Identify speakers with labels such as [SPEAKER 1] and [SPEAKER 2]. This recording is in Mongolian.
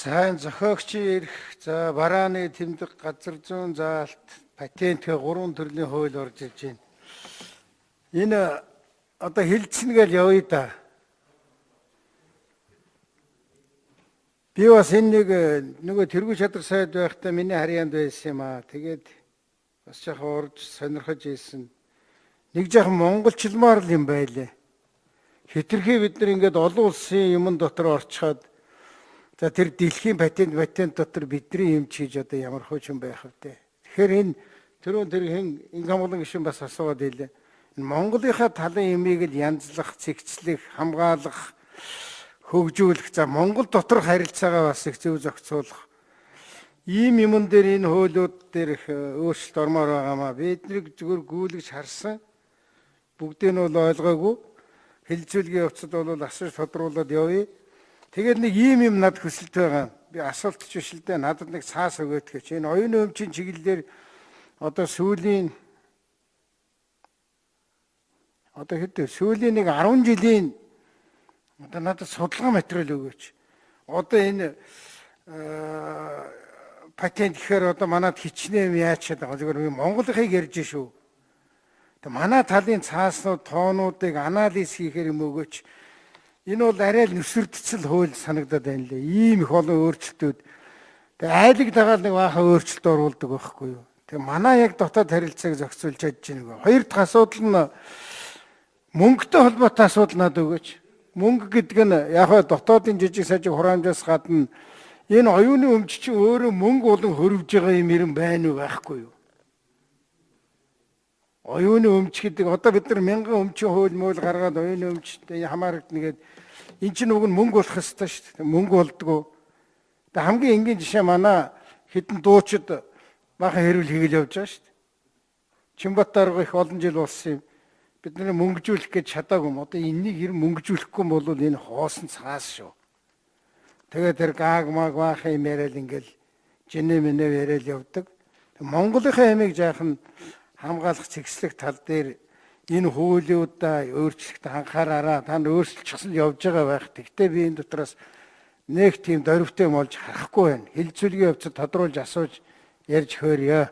[SPEAKER 1] За, энэ зохиогчийн эрх, за барааны тэмдэг, газар зүүн заалт, патент гэх гурван төрлийн хууль орж ирж байна. Энэ одоо хилцэн гэж явъя да. Би бас энэ нэг нөгөө тэргүү чадвар сайд байхдаа миний харьяанд байсан юм аа. Тэгээд бас жоохон урж сонирхож ийсэн. Нэг жоохон монголчилмаар л юм байлээ. Хитрхи бид нар ингээд олон улсын юмн дотор орчход за тэр дэлхийн патент дотор бидний юм чийж одоо ямар хуучин байх вэ? Тэгэхээр энэ түрүүн тэр хэн инг хамгалан гишүүн бас асууад байлээ. Энэ Монголынхаа талын юмыг л янзлах, цэгцлэх, хамгаалах, хөгжүүлэх, за Монгол доторх харилцаагаа бас их зөв зохицуулах ийм юмн дээр энэ хуулиуд дээр их өөрчлөлт ормоор байгаамаа. Бид нэг зүгээр гүйлгэж харсан. Бүгдийг нь бол ойлгоогүй. Хэлэлцүүлгийн явцад бол асууж тодруулаад явъя. Тэгээд нэг ийм юм над хүсэлт байгаа. Би асуулт ч биш л дээ. Надад нэг цаас өгөөд гэж. Энэ оюун өмчийн чиглэлээр одоо сүүлийн одоо хэд сүүлийн нэг 10 жилийн одоо надад судалгаа материал өгөөч. Одоо энэ патент гэхээр одоо манад хичнээн юм яаж чадах вэ? Зүгээр Монголынхыг ярьж шүү. Тэг манай талын цааснууд, тоонуудыг анализ хийхээр юм өгөөч. Энэ бол арай л нүсэрдцэл хууль санагдаад байна лээ. Ийм их олон өөрчлөлтүүд. Тэг айлыг дагаал нэг баахан өөрчлөлт оруулдаг байхгүй юу? Тэг манай яг дотоод харилцааг зохицуулж чадж байна. Хоёр дахь асуудал нь мөнгөтэй холбоотой асуудал надад өгөөч. Мөнгө гэдэг нь яг хаа дотоодын жижиг сажиг хураамжаас гадна энэ оюуны өмч чинь өөрөө мөнгө болон хөрвж байгаа юм юм байна уу байхгүй юу? Оюуны өмч гэдэг одоо бид нар мянган өмчийн хууль муул гаргаад оюуны өмчтэй хамаарагдана гээд эн чинь уг нь мөнгө болох ёстой шүү дээ. Мөнгө болдгоо. Тэгээ хамгийн энгийн жишээ манай хэдэн дуучид баахан хэрүүл хийгээл явж байгаа шүү дээ. Чимбат дарга их олон жил болсон юм. Бид нэр мөнгөжүүлэх гэж чадаагүй юм. Одоо энэнийг хэр мөнгөжүүлэхгүй бол энэ хоосон цаас шүү. Тэгээ тэр гааг маг баахан юм яриад ингээл жинэ минэ яриад явдаг. Монголынхаа ямиг жаахан хамгаалах цэгцлэх тал дээр энэ хуулиудаа өөрчлөхөд анхаараараа. Та нар өөрчилчихсэн явж байгаа байх. Тэгтээ би энэ дотроос нэг тийм дөрвтэй юм олж харахгүй байна. Хилцүүлгийн явцад тодруулж асууж ярьж хөөрье.